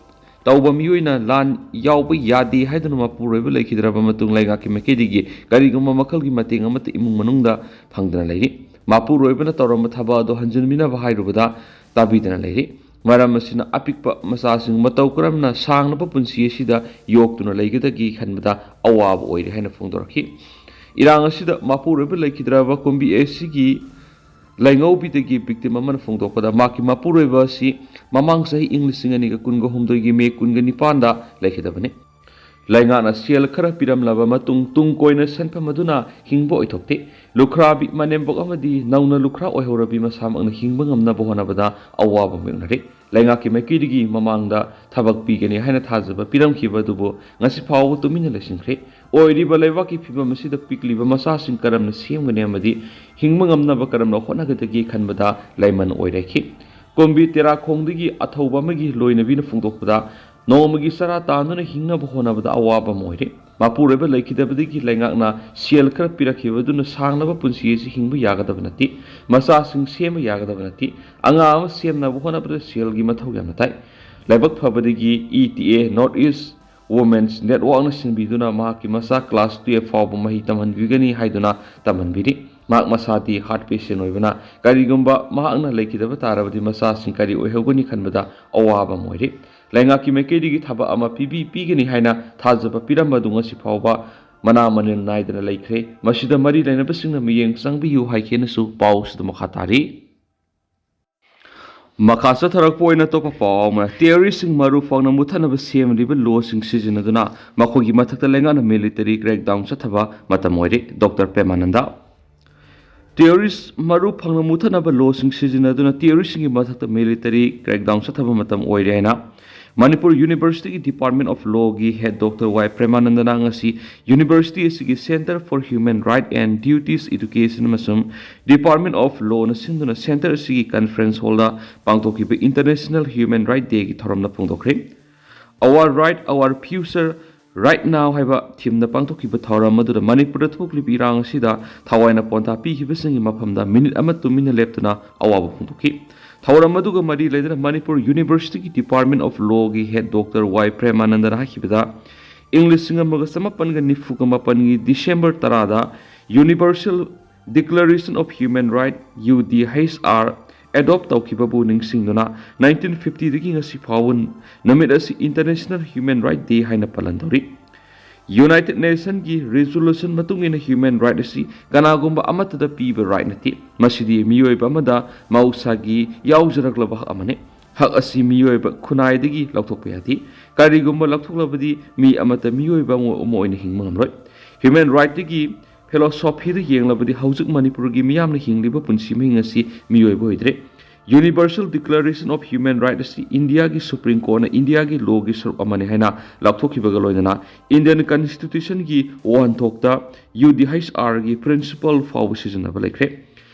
ꯇꯧꯕ ꯃꯤꯑꯣꯏꯅ ꯂꯥꯟ ꯌꯥꯎꯕ ꯌꯥꯗꯦ ꯍꯥꯏꯗꯨꯅ ꯃꯄꯨꯔꯣꯏꯕ ꯂꯩꯈꯤꯗ꯭ꯔꯕ ꯃꯇꯨꯡ ꯂꯩꯉꯥꯛꯀꯤ ꯃꯥꯏꯀꯩꯗꯒꯤ ꯀꯔꯤꯒꯨꯝꯕ ꯃꯈꯜꯒꯤ ꯃꯇꯦꯡ ꯑꯃꯠꯇ ꯏꯃꯨꯡ ꯃꯅꯨꯡꯗ ꯐꯪꯗꯅ ꯂꯩꯔꯤ꯫ ꯃꯄꯨꯔꯣꯏꯕꯅ ꯇꯧꯔꯝꯕ ꯊꯕꯛ ꯑꯗꯨ ꯍꯟꯖꯤꯟꯕꯤꯅꯕ ꯍꯥꯏꯔꯨꯕꯗ ꯇꯥꯕꯤꯗꯅ ꯂꯩꯔꯤ꯫ ꯃꯔꯝ ꯑꯁꯤꯅ ꯑꯄꯤꯛꯄ ꯃꯆꯥꯁꯤꯡ ꯃꯇꯧ ꯀꯔꯝꯅ ꯁꯥꯡꯂꯕ ꯄꯨꯟꯁꯤ ꯑꯁꯤꯗ ꯌꯣꯛꯇꯨꯅ ꯂꯩꯒꯗꯒꯦ ꯈꯟꯕꯗ ꯑꯋꯥꯕ ꯑꯣꯏꯔꯦ ꯍꯥꯏꯅ ꯐꯣꯡꯗꯣꯔꯛꯈꯤ꯫ ꯏꯔꯥꯡ ꯑꯁꯤꯗ ꯃꯄꯨꯔꯣꯏꯕ ꯂꯩꯈꯤꯗ꯭ꯔꯕ ꯀꯨꯝꯕꯤ ꯑꯦꯁꯤꯒꯤ ꯂꯩꯉꯧꯕꯤꯗꯒꯤ victim ꯑꯃꯅ ꯐꯣꯡꯗꯣꯛꯄꯗ, ꯃꯍꯥꯛꯀꯤ ꯃꯄꯨꯔꯣꯏꯕ ꯑꯁꯤ ꯃꯃꯥꯡ ꯆꯍꯤ ꯏꯪ ꯂꯤꯁꯤꯡ ꯑꯅꯤꯒ ꯀꯨꯟꯒ ꯍꯨꯝꯗꯣꯏꯒꯤ ꯃꯦ ꯀꯨꯟꯒ ꯅꯤꯄꯥꯟꯗ ꯂꯩꯈꯤꯗꯕꯅꯤ꯫ ꯂꯩꯉꯥꯛꯅ ꯁꯦꯜ ꯈꯔ ꯄꯤꯔꯝꯂꯕ ꯃꯇꯨꯡ, ꯇꯨꯡ ꯀꯣꯏꯅ ꯁꯦꯟꯐꯝ ꯑꯗꯨꯅ ꯍꯤꯡꯕ ꯑꯣꯏꯊꯣꯛꯇꯦ꯫ ꯂꯨꯈ꯭ꯔꯥꯕꯤ ꯃꯅꯦꯝꯕꯣꯛ ꯑꯃꯗꯤ ꯅꯧꯅ ꯂꯨꯈ꯭ꯔꯥ ꯑꯣꯏꯍꯧꯔꯕꯤ ꯃꯁꯥꯃꯛꯅ ꯍꯤꯡꯕ ꯉꯝꯅꯕ ꯍꯣꯠꯅꯕꯗ ꯑꯋꯥꯕ ꯃꯥꯌꯣꯛꯅꯔꯤ꯫ ꯂꯩꯉꯥꯛꯀꯤ ꯃꯥꯏꯀꯩꯗꯒꯤ ꯃꯃꯥꯡꯗ ꯊꯕꯛ ꯄꯤꯒꯅꯤ ꯍꯥꯏꯅ ꯊꯥꯖꯕ ꯄꯤꯔꯝꯈꯤꯕ ꯑꯗꯨꯕꯨ ꯉꯁꯤ ꯐꯥꯎꯕ ꯇꯨꯃꯤꯟꯅ ꯂꯩꯁꯤꯟꯈ꯭ꯔꯦ꯫ ꯑꯣꯏꯔꯤꯕ ꯂꯩꯕꯥꯛꯀꯤ ꯐꯤꯕꯝ ꯑꯁꯤꯗ ꯄꯤꯛꯂꯤꯕ ꯃꯆꯥꯁꯤꯡ ꯀꯔꯝꯅ ꯁꯦꯝꯒꯅꯤ ꯑꯃꯗꯤ ꯍꯤꯡꯕ ꯉꯝꯅꯕ ꯀꯔꯝꯅ ꯍꯣꯠꯅꯒꯗꯒꯦ ꯈꯟꯕꯗ ꯂꯩꯃꯟ ꯑꯣꯏꯔꯛꯈꯤ꯫ ꯀꯣꯝꯕꯤ ꯇꯦꯔꯥꯈꯣꯡꯗꯒꯤ ꯑꯊꯧꯕ ꯑꯃꯒꯤ ꯂꯣꯏꯅꯕꯤꯅ ꯐꯣꯡꯗꯣꯛꯄꯗ, ꯅꯣꯡꯃꯒꯤ ꯆꯔꯥ ꯇꯥꯟꯗꯨꯅ ꯍꯤꯡꯅꯕ ꯍꯣꯠꯅꯕꯗ ꯑꯋꯥꯕ ꯑꯃ ꯑꯣꯏꯔꯦ꯫ ꯃꯄꯨꯔꯣꯏꯕ ꯂꯩꯈꯤꯗꯕꯗꯒꯤ ꯂꯩꯉꯥꯛꯅ ꯁꯦꯜ ꯈꯔ ꯄꯤꯔꯛꯈꯤꯕ ꯑꯗꯨꯅ ꯁꯥꯡꯂꯕ ꯄꯨꯟꯁꯤ ꯑꯁꯤ ꯍꯤꯡꯕ ꯌꯥꯒꯗꯕ ꯅꯠꯇꯦ꯫ ꯃꯆꯥꯁꯤꯡ ꯁꯦꯝꯕ ꯌꯥꯒꯗꯕ ꯅꯠꯇꯦ꯫ ꯑꯉꯥꯡ ꯑꯃ ꯁꯦꯝꯅꯕ ꯍꯣꯠꯅꯕꯗ ꯁꯦꯜꯒꯤ ꯃꯊꯧ ꯌꯥꯝꯅ ꯇꯥꯏ꯫ ꯂꯥꯏꯕꯛ ꯐꯕꯗꯒꯤ E T A, North East Women's Networkꯅ ꯁꯤꯟꯕꯤꯗꯨꯅ ꯃꯍꯥꯛꯀꯤ ꯃꯆꯥ class twelve ꯐꯥꯎꯕ ꯃꯍꯩ ꯇꯝꯍꯟꯕꯤꯒꯅꯤ ꯍꯥꯏꯗꯨꯅ ꯇꯝꯍꯟꯕꯤꯔꯤ꯫ ꯃꯍꯥꯛ ꯃꯁꯥꯗꯤ heart patient ꯑꯣꯏꯕꯅ, ꯀꯔꯤꯒꯨꯝꯕ ꯃꯍꯥꯛꯅ ꯂꯩꯈꯤꯗꯕ ꯇꯥꯔꯕꯗꯤ ꯃꯆꯥꯁꯤꯡ ꯀꯔꯤ ꯑꯣꯏꯍꯧꯒꯅꯤ ꯈꯟꯕꯗ ꯑꯋꯥꯕ ꯑꯃ ꯑꯣꯏꯔꯤ꯫ ꯂꯩꯉꯥꯛꯀꯤ ꯃꯥꯏꯀꯩꯗꯒꯤ ꯊꯕꯛ ꯑꯃ ꯄꯤꯕꯤ ꯄꯤꯒꯅꯤ ꯍꯥꯏꯅ ꯊꯥꯖꯕ ꯄꯤꯔꯝꯕ ꯑꯗꯨ ꯉꯁꯤ ꯐꯥꯎꯕ ꯃꯅꯥ ꯃꯅꯤꯜ ꯅꯥꯏꯗꯅ ꯂꯩꯈ꯭ꯔꯦ꯫ ꯃꯁꯤꯗ ꯃꯔꯤ ꯂꯩꯅꯕꯁꯤꯡꯅ ꯃꯤꯠꯌꯦꯡ ꯆꯪꯕꯤꯌꯨ ꯍꯥꯏꯈꯤꯅꯁꯨ ꯄꯥꯎꯁꯤꯗ ꯃꯈꯥ ꯇꯥꯔꯤ꯫ ꯃꯈꯥ ꯆꯠꯊꯔꯛꯄ ꯑꯣꯏꯅ ꯑꯇꯣꯞꯄ ꯄꯥꯎ ꯑꯃꯅ, terroristꯁꯤꯡ ꯃꯔꯨ ꯐꯪꯅ ꯃꯨꯠꯊꯠꯅꯕ ꯁꯦꯝꯂꯤꯕ lawꯁꯤꯡ ꯁꯤꯖꯤꯟꯅꯗꯨꯅ ꯃꯈꯣꯏꯒꯤ ꯃꯊꯛꯇ ꯂꯩꯉꯥꯛꯅ military crackdown ꯆꯠꯊꯕ ꯃꯇꯝ ꯑꯣꯏꯔꯦ꯫ ꯗꯣꯛꯇꯔ ꯄ꯭ꯔꯦꯃꯥꯅꯟꯗ꯫ Terrorist ꯃꯔꯨ ꯐꯪꯅ ꯃꯨꯠꯊꯠꯅꯕ lawꯁꯤꯡ ꯁꯤꯖꯤꯟꯅꯗꯨꯅ terroristꯁꯤꯡꯒꯤ ꯃꯊꯛꯇ military crackdown ꯆꯠꯊꯕ ꯃꯇꯝ ꯑꯣꯏꯔꯦ ꯍꯥꯏꯅ Manipur Universityꯒꯤ Department of Lawꯒꯤ head Doctor ꯋꯥꯏ ꯄ꯭ꯔꯦꯃꯥꯅꯟꯗꯅ ꯉꯁꯤ university ꯑꯁꯤꯒꯤ Centre for Human Right and Duties Education ꯑꯃꯁꯨꯡ Department of Lawꯅ ꯁꯤꯟꯗꯨꯅ centre ꯑꯁꯤꯒꯤ conference hallꯗ ꯄꯥꯡꯊꯣꯛꯈꯤꯕ International Human Right Dayꯒꯤ ꯊꯧꯔꯝꯗ ꯐꯣꯡꯗꯣꯛꯈ꯭ꯔꯦ꯫ Our Right, Our Future Right Now ꯍꯥꯏꯕ ꯊꯤꯝꯗ ꯄꯥꯡꯊꯣꯛꯈꯤꯕ ꯊꯧꯔꯝ ꯑꯗꯨꯗ ꯃꯅꯤꯄꯨꯔꯗ ꯊꯣꯛꯂꯤꯕ ꯏꯔꯥꯡ ꯑꯁꯤꯗ ꯊꯋꯥꯏꯅ ꯄꯣꯟꯊꯥ ꯄꯤꯈꯤꯕꯁꯤꯡꯒꯤ ꯃꯐꯝꯗ ꯃꯤꯅꯤꯠ ꯑꯃ ꯇꯨꯃꯤꯟꯅ ꯂꯦꯞꯇꯨꯅ ꯑꯋꯥꯕ ꯐꯣꯡꯗꯣꯛꯈꯤ꯫ ꯊꯧꯔꯝ ꯑꯗꯨꯒ ꯃꯔꯤ ꯂꯩꯅꯅ ꯃꯅꯤꯄꯨꯔ ꯌꯨꯅꯤꯚꯔꯁꯤꯇꯤꯒꯤ Department of Lawꯒꯤ head Doctor ꯋꯥꯏ ꯄ꯭ꯔꯦꯃꯥꯅꯟꯗꯅ ꯍꯥꯏꯈꯤꯕꯗ, ꯏꯪ ꯂꯤꯁꯤꯡ ꯑꯃꯒ ꯆꯃꯥꯄꯟꯒ ꯅꯤꯐꯨꯒ ꯃꯥꯄꯟꯒꯤ December ꯇꯔꯥꯗ Universal Declaration of Human Right, U D H R, adopt ꯇꯧꯈꯤꯕꯕꯨ ꯅꯤꯡꯁꯤꯡꯗꯨꯅ nineteen fiftyꯗꯒꯤ ꯉꯁꯤ ꯐꯥꯎꯕ ꯅꯨꯃꯤꯠ ꯑꯁꯤ International Human Right Day ꯍꯥꯏꯅ ꯄꯥꯂꯟ ꯇꯧꯔꯤ꯫ United Nationꯒꯤ resolution ꯃꯇꯨꯡ ꯏꯟꯅ human right ꯑꯁꯤ ꯀꯅꯥꯒꯨꯝꯕ ꯑꯃꯠꯇꯗ ꯄꯤꯕ right ꯅꯠꯇꯦ꯫ ꯃꯁꯤꯗꯤ ꯃꯤꯑꯣꯏꯕ ꯑꯃꯗ ꯃꯍꯧꯁꯥꯒꯤ ꯌꯥꯎꯖꯔꯛꯂꯕ ꯍꯛ ꯑꯃꯅꯤ꯫ ꯍꯛ ꯑꯁꯤ ꯃꯤꯑꯣꯏꯕ ꯈꯨꯟꯅꯥꯏꯗꯒꯤ ꯂꯧꯊꯣꯛꯄ ꯌꯥꯗꯦ꯫ ꯀꯔꯤꯒꯨꯝꯕ ꯂꯧꯊꯣꯛꯂꯕꯗꯤ ꯃꯤ ꯑꯃꯠꯇ ꯃꯤꯑꯣꯏꯕ ꯑꯃ ꯑꯣꯏꯅ ꯍꯤꯡꯕ ꯉꯝꯂꯣꯏ꯫ Human rightꯀꯤ philosophyꯗ ꯌꯦꯡꯂꯕꯗꯤ ꯍꯧꯖꯤꯛ ꯃꯅꯤꯄꯨꯔꯒꯤ ꯃꯤꯌꯥꯝꯅ ꯍꯤꯡꯂꯤꯕ ꯄꯨꯟꯁꯤ ꯃꯍꯤꯡ ꯑꯁꯤ ꯃꯤꯑꯣꯏꯕ ꯑꯣꯏꯗ꯭ꯔꯦ꯫ Universal Declaration of Human Right ꯑꯁꯤ ꯏꯟꯗꯤꯌꯥꯒꯤ Supreme Courtꯅ ꯏꯟꯗꯤꯌꯥꯒꯤ lawꯒꯤ ꯁꯔꯨꯛ ꯑꯃꯅꯤ ꯍꯥꯏꯅ ꯂꯥꯎꯊꯣꯛꯈꯤꯕꯒ ꯂꯣꯏꯅꯅ Indian Constitutionꯒꯤ ꯋꯥꯍꯟꯊꯣꯛꯇ U D H Rꯒꯤ principle ꯐꯥꯎꯕ ꯁꯤꯖꯤꯟꯅꯕ ꯂꯩꯈ꯭ꯔꯦ꯫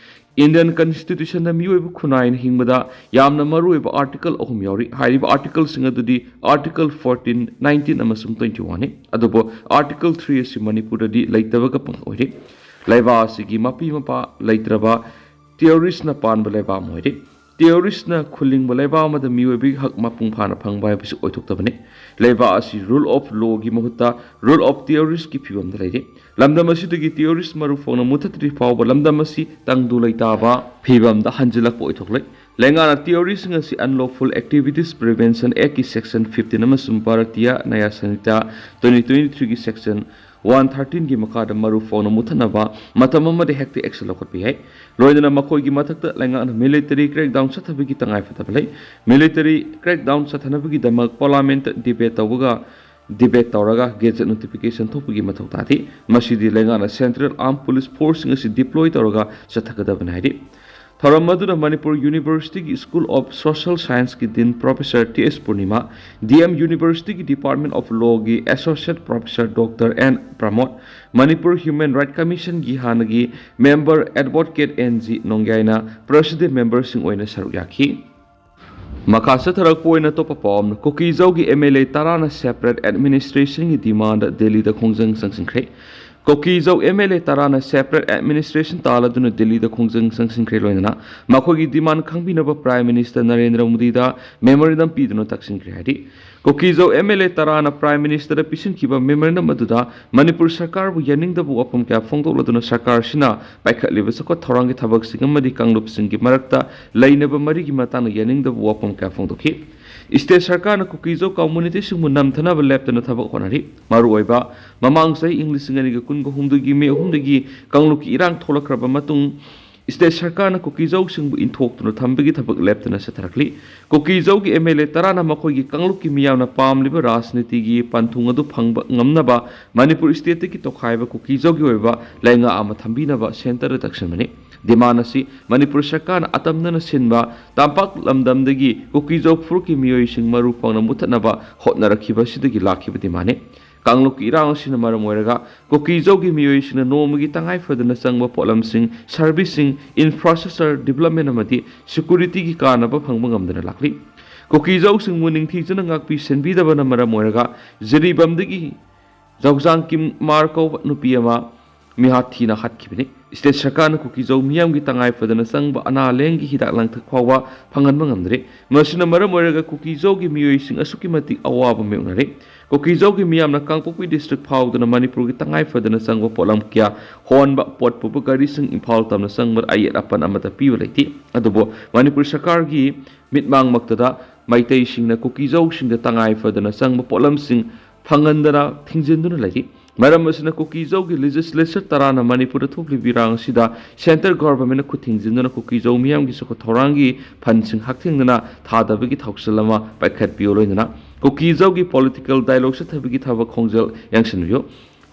Indian Constitutionꯗ ꯃꯤꯑꯣꯏꯕ ꯈꯨꯟꯅꯥꯏꯅ ꯍꯤꯡꯕꯗ ꯌꯥꯝꯅ ꯃꯔꯨꯑꯣꯏꯕ article ꯑꯍꯨꯝ ꯌꯥꯎꯔꯤ꯫ ꯍꯥꯏꯔꯤꯕ articleꯁꯤꯡ ꯑꯗꯨꯗꯤ Article fourteen, nineteen ꯑꯃꯁꯨꯡ twenty-oneꯅꯤ꯫ ꯑꯗꯨꯕꯨ Article three ꯑꯁꯤ ꯃꯅꯤꯄꯨꯔꯗꯗꯤ ꯂꯩꯇꯕꯒ ꯄꯪ ꯑꯣꯏꯔꯤ꯫ ꯂꯩꯕꯥꯛ ꯑꯁꯤꯒꯤ ꯃꯄꯤ ꯃꯄꯥ ꯂꯩꯇ꯭ꯔꯕ terroristꯅ ꯄꯥꯟꯕ ꯂꯩꯕꯥꯛ ꯑꯃ ꯑꯣꯏꯔꯤ꯫ Terroristꯅ ꯈꯨꯜꯂꯤꯡꯕ ꯂꯩꯕꯥꯛ ꯑꯃꯗ ꯃꯤꯑꯣꯏꯕꯒꯤ ꯍꯛ ꯃꯄꯨꯡ ꯐꯥꯅ ꯐꯪꯕ ꯍꯥꯏꯕꯁꯤ ꯑꯣꯏꯊꯣꯛꯇꯕꯅꯤ꯫ ꯂꯩꯕꯥꯛ ꯑꯁꯤ rule of lawꯒꯤ ꯃꯍꯨꯠꯇ rule of terroristꯀꯤ ꯐꯤꯕꯝꯗ ꯂꯩꯔꯤ꯫ ꯂꯝꯗꯝ ꯑꯁꯤꯗꯒꯤ terrorist ꯃꯔꯨ ꯐꯣꯡꯅ ꯃꯨꯊꯠꯇ꯭ꯔꯤ ꯐꯥꯎꯕ ꯂꯝꯗꯝ ꯑꯁꯤ ꯇꯪꯗꯨ ꯂꯩꯇꯥꯕ ꯐꯤꯕꯝꯗ ꯍꯟꯖꯤꯜꯂꯛꯄ ꯑꯣꯏꯊꯣꯛꯂꯦ꯫ ꯂꯩꯉꯥꯛꯅ terroristꯁꯤꯡ ꯑꯁꯤ Unlawful Activities Prevention Actꯀꯤ Section fifteen ꯑꯃꯁꯨꯡ Bharatiya Nyaya Sanhita twenty twenty-threeꯒꯤ Section one thirteenꯒꯤ ꯃꯈꯥꯗ ꯃꯔꯨ ꯐꯣꯡꯅ ꯃꯨꯊꯠꯅꯕ ꯃꯇꯝ ꯑꯃꯗ ꯍꯦꯛꯇ action ꯂꯧꯈꯠꯄ ꯌꯥꯏ꯫ ꯂꯣꯏꯅꯅ ꯃꯈꯣꯏꯒꯤ ꯃꯊꯛꯇ ꯂꯩꯉꯥꯛꯅ military crackdown ꯆꯠꯊꯕꯒꯤ ꯇꯉꯥꯏꯐꯗꯕ ꯂꯩ꯫ Military crackdown ꯆꯠꯊꯅꯕꯒꯤꯗꯃꯛ parliamentꯇ debate ꯇꯧꯕꯒ, debate ꯇꯧꯔꯒ gazette notification ꯊꯣꯛꯄꯒꯤ ꯃꯊꯧ ꯇꯥꯗꯦ꯫ ꯃꯁꯤꯗꯤ ꯂꯩꯉꯥꯛꯅ Central Armed Police Forceꯁꯤꯡ ꯑꯁꯤ deploy ꯇꯧꯔꯒ ꯆꯠꯊꯒꯗꯕꯅꯤ ꯍꯥꯏꯔꯤ꯫ ꯊꯧꯔꯝ ꯑꯗꯨꯗ ꯃꯅꯤꯄꯨꯔ ꯌꯨꯅꯤꯚꯔꯁꯤꯇꯤꯒꯤ School of Social Scienceꯀꯤ Dean Professor T S Purnima, D M Universityꯒꯤ Department of Lawꯒꯤ Associate Professor Doctor N ꯄ꯭ꯔꯃꯣꯗ, Manipur Human Right Commissionꯒꯤ ꯍꯥꯟꯅꯒꯤ member Advocate N G ꯅꯣꯡꯌꯥꯏꯅ president memberꯁꯤꯡ ꯑꯣꯏꯅ ꯁꯔꯨꯛ ꯌꯥꯈꯤ꯫ ꯃꯈꯥ ꯆꯠꯊꯔꯛꯄ ꯑꯣꯏꯅ ꯑꯇꯣꯞꯄ ꯄꯥꯎ ꯑꯃꯅ, ꯀꯨꯀꯤꯖꯧꯒꯤ M L A ꯇꯔꯥꯅ separate administrationꯒꯤ demandꯗ ꯗꯦꯜꯂꯤꯗ ꯈꯣꯡꯖꯪ ꯆꯪꯁꯤꯟꯈ꯭ꯔꯦ꯫ ꯀꯨꯀꯤꯖꯧ M L A ꯇꯔꯥꯅ separate administration ꯇꯥꯜꯂꯗꯨꯅ ꯗꯦꯜꯂꯤꯗ ꯈꯣꯡꯖꯪ ꯆꯪꯁꯤꯟꯈ꯭ꯔꯦ꯫ ꯂꯣꯏꯅꯅ ꯃꯈꯣꯏꯒꯤ demand ꯈꯪꯕꯤꯅꯕ Prime Minister Narendra ꯃꯣꯗꯤꯗ memorandum ꯄꯤꯗꯨꯅ ꯇꯛꯁꯤꯟꯈ꯭ꯔꯦ ꯍꯥꯏꯔꯤ꯫ ꯀꯨꯀꯤꯖꯧ M L A ꯇꯔꯥꯅ Prime Ministerꯗ ꯄꯤꯁꯤꯟꯈꯤꯕ memorandum ꯑꯗꯨꯗ ꯃꯅꯤꯄꯨꯔ ꯁꯔꯀꯥꯔꯕꯨ ꯌꯥꯅꯤꯡꯗꯕ ꯋꯥꯐꯝ ꯀꯌꯥ ꯐꯣꯡꯗꯣꯛꯂꯗꯨꯅ ꯁꯔꯀꯥꯔꯁꯤꯅ ꯄꯥꯏꯈꯠꯂꯤꯕ ꯆꯥꯎꯈꯠ ꯊꯧꯔꯥꯡꯒꯤ ꯊꯕꯛꯁꯤꯡ ꯑꯃꯗꯤ ꯀꯥꯡꯂꯨꯞꯁꯤꯡꯒꯤ ꯃꯔꯛꯇ ꯂꯩꯅꯕ ꯃꯔꯤꯒꯤ ꯃꯇꯥꯡꯗ ꯌꯥꯅꯤꯡꯗꯕ ꯋꯥꯐꯝ ꯀꯌꯥ ꯐꯣꯡꯗꯣꯛꯈꯤ꯫ State ꯁꯔꯀꯥꯔꯅ ꯀꯨꯀꯤꯖꯧ communityꯁꯤꯡꯕꯨ ꯅꯝꯊꯅꯕ ꯂꯦꯞꯇꯅ ꯊꯕꯛ ꯍꯣꯠꯅꯔꯤ꯫ ꯃꯔꯨꯑꯣꯏꯕ, ꯃꯃꯥꯡ ꯆꯍꯤ ꯏꯪ ꯂꯤꯁꯤꯡ ꯑꯅꯤꯒ ꯀꯨꯟꯒ ꯍꯨꯝꯗꯣꯏꯒꯤ ꯃꯦ ꯑꯍꯨꯝꯗꯒꯤ ꯀꯥꯡꯂꯨꯞꯀꯤ ꯏꯔꯥꯡ ꯊꯣꯛꯂꯛꯈ꯭ꯔꯕ ꯃꯇꯨꯡ, state ꯁꯔꯀꯥꯔꯅ ꯀꯨꯀꯤꯖꯧꯁꯤꯡꯕꯨ ꯏꯟꯊꯣꯛꯇꯨꯅ ꯊꯝꯕꯒꯤ ꯊꯕꯛ ꯂꯦꯞꯇꯅ ꯆꯠꯊꯔꯛꯂꯤ꯫ ꯀꯨꯀꯤꯖꯧꯒꯤ M L A ꯇꯔꯥꯅ ꯃꯈꯣꯏꯒꯤ ꯀꯥꯡꯂꯨꯞꯀꯤ ꯃꯤꯌꯥꯝꯅ ꯄꯥꯝꯂꯤꯕ ꯔꯥꯖꯅꯤꯇꯤꯒꯤ ꯄꯟꯊꯨꯡ ꯑꯗꯨ ꯐꯪꯕ ꯉꯝꯅꯕ ꯃꯅꯤꯄꯨꯔ stateꯇꯒꯤ ꯇꯣꯈꯥꯏꯕ ꯀꯨꯀꯤꯖꯧꯒꯤ ꯑꯣꯏꯕ ꯂꯩꯉꯥꯛ ꯑꯃ ꯊꯝꯕꯤꯅꯕ centreꯗ ꯇꯛꯁꯤꯟꯕꯅꯤ꯫ Demand ꯑꯁꯤ ꯃꯅꯤꯄꯨꯔ ꯁꯔꯀꯥꯔꯅ ꯑꯇꯝꯅꯅ ꯁꯤꯟꯕ ꯇꯝꯄꯥꯛ ꯂꯝꯗꯝꯗꯒꯤ ꯀꯨꯀꯤꯖꯧ ꯐꯨꯔꯨꯞꯀꯤ ꯃꯤꯑꯣꯏꯁꯤꯡ ꯃꯔꯨ ꯐꯪꯅ ꯃꯨꯠꯊꯠꯅꯕ ꯍꯣꯠꯅꯔꯛꯈꯤꯕ ꯑꯁꯤꯗꯒꯤ ꯂꯥꯛꯈꯤꯕ demandꯅꯤ꯫ ꯀꯥꯡꯂꯨꯞꯀꯤ ꯏꯔꯥꯡ ꯑꯁꯤꯅ ꯃꯔꯝ ꯑꯣꯏꯔꯒ ꯀꯨꯀꯤꯖꯧꯒꯤ ꯃꯤꯑꯣꯏꯁꯤꯡꯅ ꯅꯣꯡꯃꯒꯤ ꯇꯉꯥꯏ ꯐꯗꯅ ꯆꯪꯕ ꯄꯣꯠꯂꯝꯁꯤꯡ, serviceꯁꯤꯡ, infrastructure development ꯑꯃꯗꯤ securityꯒꯤ ꯀꯥꯟꯅꯕ ꯐꯪꯕ ꯉꯝꯗꯅ ꯂꯥꯛꯂꯤ꯫ ꯀꯨꯀꯤꯖꯧꯁꯤꯡꯕꯨ ꯅꯤꯡꯊꯤꯖꯅ ꯉꯥꯛꯄꯤ ꯁꯦꯟꯕꯤꯗꯕꯅ ꯃꯔꯝ ꯑꯣꯏꯔꯒ ꯖꯤꯔꯤꯕꯥꯝꯗꯒꯤ ꯖꯧꯖꯥꯡ ꯀꯤꯝꯃꯥꯔ ꯀꯧꯕ ꯅꯨꯄꯤ ꯑꯃ ꯃꯤꯍꯥꯠ ꯊꯤꯅ ꯍꯥꯠꯈꯤꯕꯅꯤ꯫ State ꯁꯔꯀꯥꯔꯅ ꯀꯨꯀꯤꯖꯧ ꯃꯤꯌꯥꯝꯒꯤ ꯇꯉꯥꯏ ꯐꯗꯅ ꯆꯪꯕ ꯑꯅꯥ ꯂꯥꯌꯦꯡꯒꯤ ꯍꯤꯗꯥꯛ ꯂꯥꯡꯊꯛ ꯐꯥꯎꯕ ꯐꯪꯍꯟꯕ ꯉꯝꯗ꯭ꯔꯤ꯫ ꯃꯁꯤꯅ ꯃꯔꯝ ꯑꯣꯏꯔꯒ ꯀꯨꯀꯤꯖꯧꯒꯤ ꯃꯤꯑꯣꯏꯁꯤꯡ ꯑꯁꯨꯛꯀꯤ ꯃꯇꯤꯛ ꯑꯋꯥꯕ ꯃꯥꯌꯣꯛꯅꯔꯤ꯫ ꯀꯨꯀꯤꯖꯧꯒꯤ ꯃꯤꯌꯥꯝꯅ ꯀꯥꯡꯄꯣꯛꯄꯤ district ꯐꯥꯎꯗꯨꯅ ꯃꯅꯤꯄꯨꯔꯒꯤ ꯇꯉꯥꯏ ꯐꯗꯅ ꯆꯪꯕ ꯄꯣꯠꯂꯝ ꯀꯌꯥ ꯍꯣꯟꯕ ꯄꯣꯠ ꯄꯨꯕ ꯒꯥꯔꯤꯁꯤꯡ ꯏꯝꯐꯥꯜ ꯇꯝꯅ ꯆꯪꯕꯗ ꯑꯌꯦꯠ ꯑꯄꯟ ꯑꯃꯠꯇ ꯄꯤꯕ ꯂꯩꯇꯦ꯫ ꯑꯗꯨꯕꯨ ꯃꯅꯤꯄꯨꯔ ꯁꯔꯀꯥꯔꯒꯤ ꯃꯤꯠꯃꯥꯡꯃꯛꯇꯗ ꯃꯩꯇꯩꯁꯤꯡꯅ ꯀꯨꯀꯤꯖꯧꯁꯤꯡꯗ ꯇꯉꯥꯏ ꯐꯗꯅ ꯆꯪꯕ ꯄꯣꯠꯂꯝꯁꯤꯡ ꯐꯪꯍꯟꯗꯅ ꯊꯤꯡꯖꯤꯟꯗꯨꯅ ꯂꯩꯔꯤ꯫ ꯃꯔꯝ ꯑꯁꯤꯅ ꯀꯨꯀꯤꯖꯧꯒꯤ legislature ꯇꯔꯥꯅ ꯃꯅꯤꯄꯨꯔꯗ ꯊꯣꯛꯂꯤꯕ ꯏꯔꯥꯡ ꯑꯁꯤꯗ centre governmentꯅ ꯈꯨꯠ ꯊꯤꯡꯖꯤꯟꯗꯨꯅ ꯀꯨꯀꯤꯖꯧ ꯃꯤꯌꯥꯝꯒꯤ ꯆꯥꯎꯈꯠ ꯊꯧꯔꯥꯡꯒꯤ fundꯁꯤꯡ ꯍꯛꯊꯦꯡꯅꯅ ꯊꯥꯗꯕꯒꯤ ꯊꯧꯁꯤꯜ ꯑꯃ ꯄꯥꯏꯈꯠꯄꯤꯌꯨ꯫ ꯂꯣꯏꯅꯅ ꯀꯨꯀꯤꯖꯧꯒꯤ political dialogue ꯆꯠꯊꯕꯒꯤ ꯊꯕꯛ ꯈꯣꯡꯖꯦꯜ ꯌꯦꯡꯁꯤꯟꯕꯤꯌꯨ꯫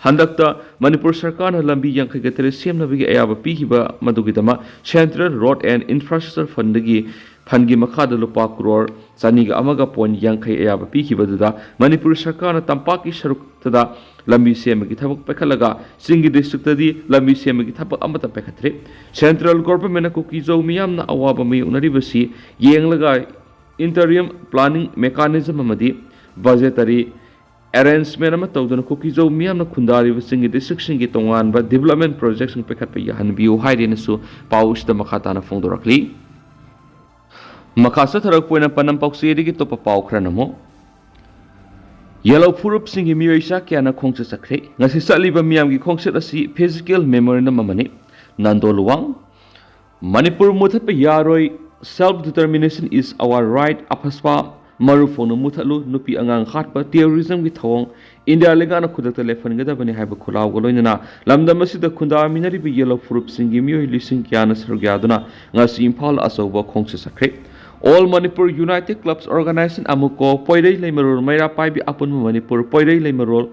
ꯍꯟꯗꯛꯇ ꯃꯅꯤꯄꯨꯔ ꯁꯔꯀꯥꯔꯅ ꯂꯝꯕꯤ ꯌꯥꯡꯈꯩꯒ ꯇꯔꯦꯠ ꯁꯦꯝꯅꯕꯒꯤ ꯑꯌꯥꯕ ꯄꯤꯈꯤꯕ ꯃꯗꯨꯒꯤꯗꯃꯛ Central Road and Infrastructure Fundꯗꯒꯤ fundꯀꯤ ꯃꯈꯥꯗ ꯂꯨꯄꯥ ꯀ꯭ꯔꯣꯔ ꯆꯅꯤꯒ ꯑꯃꯒ ꯄꯣꯏꯟ ꯌꯥꯡꯈꯩ ꯑꯌꯥꯕ ꯄꯤꯈꯤꯕꯗꯨꯗ ꯃꯅꯤꯄꯨꯔ ꯁꯔꯀꯥꯔꯅ ꯇꯝꯄꯥꯛꯀꯤ ꯁꯔꯨꯛꯇꯗ ꯂꯝꯕꯤ ꯁꯦꯝꯕꯒꯤ ꯊꯕꯛ ꯄꯥꯏꯈꯠꯂꯒ ꯆꯤꯡꯒꯤ districtꯇꯗꯤ ꯂꯝꯕꯤ ꯁꯦꯝꯕꯒꯤ ꯊꯕꯛ ꯑꯃꯠꯇ ꯄꯥꯏꯈꯠꯇ꯭ꯔꯤ꯫ Central governmentꯅ ꯀꯨꯀꯤꯖꯧ ꯃꯤꯌꯥꯝꯅ ꯑꯋꯥꯕ ꯃꯥꯌꯣꯛꯅꯔꯤꯕꯁꯤ ꯌꯦꯡꯂꯒ Interim planning mechanism ꯑꯃꯗꯤ budgetary arrangement ꯑꯃ ꯇꯧꯗꯨꯅ ꯀꯨꯀꯤꯖꯧ ꯃꯤꯌꯥꯝꯅ ꯈꯨꯟꯗꯥꯔꯤꯕꯁꯤꯡꯒꯤ districtꯁꯤꯡꯒꯤ ꯇꯣꯉꯥꯟꯕ development projectꯁꯤꯡ ꯄꯥꯏꯈꯠꯄ ꯌꯥꯍꯟꯕꯤꯌꯨ ꯍꯥꯏꯗꯦꯅꯁꯨ ꯄꯥꯎ ꯑꯁꯤꯗ ꯃꯈꯥ ꯇꯥꯅ ꯐꯣꯡꯗꯣꯔꯛꯂꯤ꯫ ꯃꯈꯥ ꯆꯠꯊꯔꯛꯄ ꯑꯣꯏꯅ ꯄꯅꯝ ꯄꯥꯎꯆꯦꯗꯒꯤ ꯑꯇꯣꯞꯄ ꯄꯥꯎ ꯈꯔ ꯅꯝꯃꯨ꯫ ꯌꯦꯜꯍꯧ ꯐꯨꯔꯨꯞꯁꯤꯡꯒꯤ ꯃꯤꯑꯣꯏ ꯆꯥ ꯀꯌꯥꯅ ꯈꯣꯡꯆꯠ ꯆꯠꯈ꯭ꯔꯦ꯫ ꯉꯁꯤ ꯆꯠꯂꯤꯕ ꯃꯤꯌꯥꯝꯒꯤ ꯈꯣꯡꯆꯠ ꯑꯁꯤ physical memorandum ꯑꯃꯅꯤ꯫ ꯅꯥꯟꯗꯣ ꯂꯨꯋꯥꯡ꯫ ꯃꯅꯤꯄꯨꯔ ꯃꯨꯊꯠꯄ ꯌꯥꯔꯣꯏ, self determination is our right, ꯑꯐꯁꯄꯥ ꯃꯔꯨ ꯐꯣꯡꯅ ꯃꯨꯊꯠꯂꯨ, ꯅꯨꯄꯤ ꯑꯉꯥꯡ ꯍꯥꯠꯄ, terrorismꯒꯤ ꯊꯧꯑꯣꯡ, ꯏꯟꯗꯤꯌꯥ ꯂꯩꯉꯥꯛꯅ ꯈꯨꯗꯛꯇ ꯂꯦꯞꯍꯟꯒꯗꯕꯅꯤ ꯍꯥꯏꯕ ꯈꯣꯜꯂꯥꯎꯒ ꯂꯣꯏꯅꯅ ꯂꯝꯗꯝ ꯑꯁꯤꯗ ꯈꯨꯟꯗꯥꯃꯤꯟꯅꯔꯤꯕ ꯌꯦꯜꯍꯧ ꯐꯨꯔꯨꯞꯁꯤꯡꯒꯤ ꯃꯤꯑꯣꯏ ꯂꯤꯁꯤꯡ ꯀꯌꯥꯅ ꯁꯔꯨꯛ ꯌꯥꯗꯨꯅ ꯉꯁꯤ ꯏꯝꯐꯥꯜ ꯑꯆꯧꯕ ꯈꯣꯡꯆꯠ ꯆꯠꯈ꯭ꯔꯦ꯫ All Manipur United Clubs Organization, ꯑꯃꯨꯀꯣ, ꯄꯣꯏꯔꯩ ꯂꯩꯃꯔꯣꯜ, ꯃꯩꯔꯥ ꯄꯥꯏꯕꯤ ꯑꯄꯨꯟꯕ Manipur, ꯄꯣꯏꯔꯩ ꯂꯩꯃꯔꯣꯜ,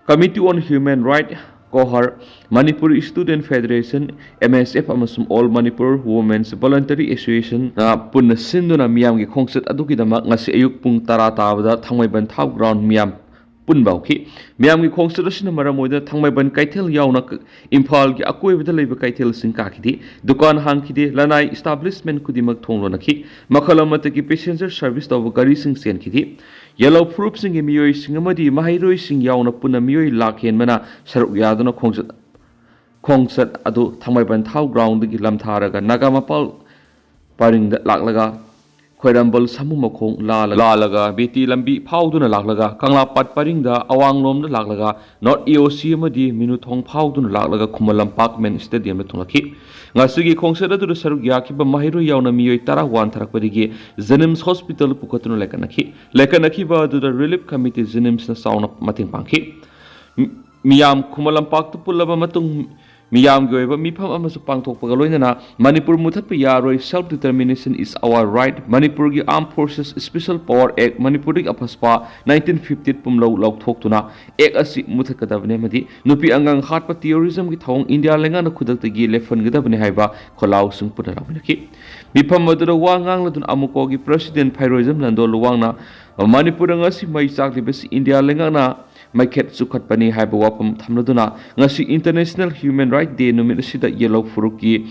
Committee on Human Right, ꯀꯣꯍꯔ, Manipur Student Federation, MSF, ꯑꯃꯁꯨꯡ All Manipur Women's Voluntary Associationꯅ ꯄꯨꯟꯅ ꯁꯤꯟꯗꯨꯅ ꯃꯤꯌꯥꯝꯒꯤ ꯈꯣꯡꯆꯠ ꯑꯗꯨꯒꯤꯗꯃꯛ ꯉꯁꯤ ꯑꯌꯨꯛ ꯄꯨꯡ ꯇꯔꯥ ꯇꯥꯕꯗ ꯊꯥꯡꯃꯩꯕꯟ ꯊꯥꯎ ground ꯃꯤꯌꯥꯝ ꯄꯨꯟꯕ ꯍꯧꯈꯤ꯫ ꯃꯤꯌꯥꯝꯒꯤ ꯈꯣꯡꯆꯠ ꯑꯁꯤꯅ ꯃꯔꯝ ꯑꯣꯏꯗꯨꯅ ꯊꯥꯡꯃꯩꯕꯟ ꯀꯩꯊꯦꯜ ꯌꯥꯎꯅ ꯏꯝꯐꯥꯜꯒꯤ ꯑꯀꯣꯏꯕꯗ ꯂꯩꯕ ꯀꯩꯊꯦꯜꯁꯤꯡ ꯀꯥꯈꯤꯗꯦ, ꯗꯨꯀꯥꯟ ꯍꯥꯡꯈꯤꯗꯦ, ꯂꯅꯥꯏ establishment ꯈꯨꯗꯤꯡꯃꯛ ꯊꯣꯡ ꯂꯣꯟꯅꯈꯤ꯫ ꯃꯈꯜ ꯑꯃꯠꯇꯒꯤ passenger service ꯇꯧꯕ ꯒꯥꯔꯤꯁꯤꯡ ꯆꯦꯟꯈꯤꯗꯦ꯫ ꯌꯦꯜꯍꯧ ꯐꯨꯔꯨꯞꯁꯤꯡꯒꯤ ꯃꯤꯑꯣꯏꯁꯤꯡ ꯑꯃꯗꯤ ꯃꯍꯩꯔꯣꯏꯁꯤꯡ ꯌꯥꯎꯅ ꯄꯨꯟꯅ ꯃꯤꯑꯣꯏ ꯂꯥꯛ ꯍꯦꯟꯕꯅ ꯁꯔꯨꯛ ꯌꯥꯗꯨꯅ ꯈꯣꯡꯆꯠ, ꯈꯣꯡꯆꯠ ꯑꯗꯨ ꯊꯥꯡꯃꯩꯕꯟ ꯊꯥꯎ groundꯗꯒꯤ ꯂꯝꯊꯥꯔꯒ ꯅꯥꯒꯥꯃꯄꯥꯜ ꯄꯔꯤꯡꯗ ꯂꯥꯛꯂꯒ ꯈ꯭ꯋꯥꯏꯔꯝꯕꯜ ꯁꯥꯃꯨ ꯃꯈꯣꯡ ꯂꯥꯜꯂ-, ꯂꯥꯜꯂꯒ ꯕꯤꯇꯤ ꯂꯝꯕꯤ ꯐꯥꯎꯗꯨꯅ ꯂꯥꯛꯂꯒ ꯀꯪꯂꯥꯄꯥꯠ ꯄꯔꯤꯡꯗ ꯑꯋꯥꯡꯂꯣꯝꯗ ꯂꯥꯛꯂꯒ North EOC ꯑꯃꯗꯤ ꯃꯤꯅꯨꯊꯣꯡ ꯐꯥꯎꯗꯨꯅ ꯂꯥꯛꯂꯒ ꯈꯨꯃꯟ ꯂꯝꯄꯥꯛ main stadiumꯗ ꯊꯨꯡꯂꯛꯈꯤ꯫ ꯉꯁꯤꯒꯤ ꯈꯣꯡꯆꯠ ꯑꯗꯨꯗ ꯁꯔꯨꯛ ꯌꯥꯈꯤꯕ ꯃꯍꯩꯔꯣꯏ ꯌꯥꯎꯅ ꯃꯤꯑꯣꯏ ꯇꯔꯥ ꯋꯥꯟꯊꯔꯛꯄꯗꯒꯤ JNIMS hospital ꯄꯨꯈꯠꯇꯨꯅ ꯂꯩꯀꯠꯅꯈꯤ꯫ ꯂꯩꯀꯠꯅꯈꯤꯕ ꯑꯗꯨꯗ relief committee JNIMSꯅ ꯆꯥꯎꯅ ꯃꯇꯦꯡ ꯄꯥꯡꯈꯤ꯫ ꯃꯤ-, ꯃꯤꯌꯥꯝ ꯈꯨꯃꯟ ꯂꯝꯄꯥꯛꯇ ꯄꯨꯜꯂꯕ ꯃꯇꯨꯡ ꯃꯤꯌꯥꯝꯒꯤ ꯑꯣꯏꯕ ꯃꯤꯐꯝ ꯑꯃꯁꯨ ꯄꯥꯡꯊꯣꯛꯄꯒ ꯂꯣꯏꯅꯅ ꯃꯅꯤꯄꯨꯔ ꯃꯨꯊꯠꯄ ꯌꯥꯔꯣꯏ, self determination is our right, ꯃꯅꯤꯄꯨꯔꯒꯤ Armed Forces Special Power Act, ꯃꯅꯤꯄꯨꯔꯗꯒꯤ ꯑꯐꯁꯄꯥ nineteen fifty eight ꯄꯨꯝꯂꯧ ꯂꯧꯊꯣꯛꯇꯨꯅ act ꯑꯁꯤ ꯃꯨꯊꯠꯀꯗꯕꯅꯤ ꯑꯃꯗꯤ ꯅꯨꯄꯤ ꯑꯉꯥꯡ ꯍꯥꯠꯄ, terrorismꯒꯤ ꯊꯧꯑꯣꯡ ꯏꯟꯗꯤꯌꯥ ꯂꯩꯉꯥꯛꯅ ꯈꯨꯗꯛꯇꯒꯤ ꯂꯦꯞꯍꯟꯒꯗꯕꯅꯤ ꯍꯥꯏꯕ ꯈꯣꯜꯂꯥꯎꯁꯤꯡ ꯄꯨꯟꯅ ꯂꯥꯎꯃꯤꯟꯅꯈꯤ꯫ ꯃꯤꯐꯝ ꯑꯗꯨꯗ ꯋꯥ ꯉꯥꯡꯂꯗꯨꯅ ꯑꯃꯨꯀꯣꯒꯤ president ꯐꯩꯔꯣꯏꯖꯝ ꯅꯟꯗꯣ ꯂꯨꯋꯥꯡꯅ ꯃꯅꯤꯄꯨꯔꯗ ꯉꯁꯤ ꯃꯩ ꯆꯥꯛꯂꯤꯕꯁꯤ ꯏꯟꯗꯤꯌꯥ ꯂꯩꯉꯥꯛꯅ ꯃꯩꯈꯦꯠ ꯆꯨꯈꯠꯄꯅꯤ ꯍꯥꯏꯕ ꯋꯥꯐꯝ ꯊꯝꯂꯗꯨꯅ ꯉꯁꯤ International Human Right Day ꯅꯨꯃꯤꯠ ꯑꯁꯤꯗ ꯌꯦꯜꯍꯧ ꯐꯨꯔꯨꯞꯀꯤ,